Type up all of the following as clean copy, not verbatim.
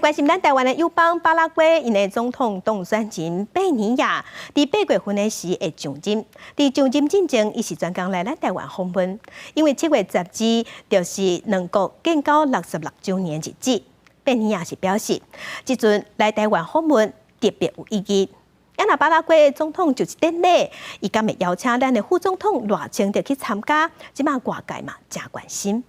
關心咱台灣的友邦巴拉圭，𪜶的總統當選人貝尼亞，佇8月份的時會上任。佇上任進前，伊是專工來咱台灣訪問，因為7月12就是兩國建交66週年日子。貝尼亞是表示，這陣來台灣訪問特別有意義。啊若巴拉圭的總統就職典禮，伊敢會邀請咱的副總統賴清德去參加？這馬外界嘛誠關心。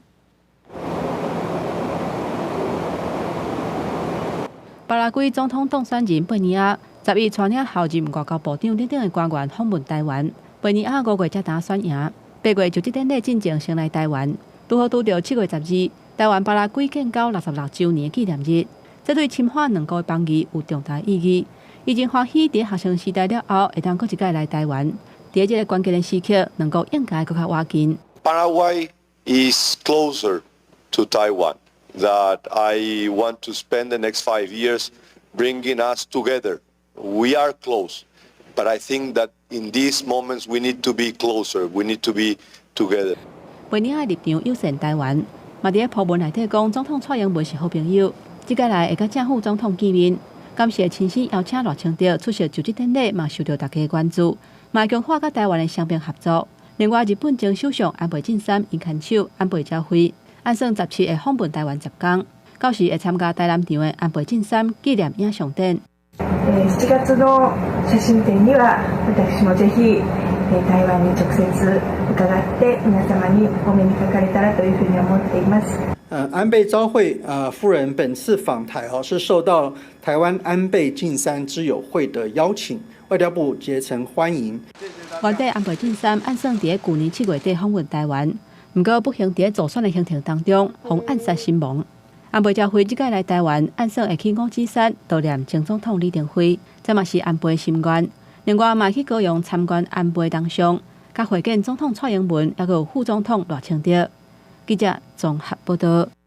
巴拉圭總統當選人貝尼亞11帶領候任外交部長等等的官員訪問台灣。貝尼亞5月才當選贏，8月就職典禮進前先來台灣，拄好拄著7月12，台灣巴拉圭建交66週年紀念日，這對深化兩國的邦誼有重大意義。伊真歡喜佇學生時代了後，會當閣一擺來台灣。佇這个關鍵的時刻，兩國應該閣較倚近。 Paraguay is closer to Taiwan. That I want to spend the next 5 years bringing us together. We are close, but I think that in these moments we need to be closer. We need to be together. 貝尼亞立場友善台灣，嘛佇咧鋪文內底講，總統蔡英文是好朋友，這擺來會佮正副總統見面，感謝親身邀請賴清德出席就職典禮，嘛受著大家關注，嘛強化佮台灣的雙邊合作。另外，日本前首相安倍晉三𪜶牽手安倍昭惠，按算17會訪問台灣10工，到時會參加台南場的安倍晉三紀念影像展。7月の寫真展には私もぜひ台灣に直接伺って皆様にお目にかかれたらというふうに思っています。安倍昭惠夫人本次訪台哦，是受到台灣安倍晉三之友會的邀請，外交部竭誠歡迎。原底安倍晉三按算佇舊年7月底訪問台灣。毋過不幸佇助選的行程當中，予暗殺身亡。安倍昭惠這擺來台灣，按算會去五指山悼念前總統李登輝，這嘛是安倍心願。另外，嘛去高雄參觀安倍銅像，佮會見總統蔡英文，抑閣有副總統賴清德。記者綜合報道。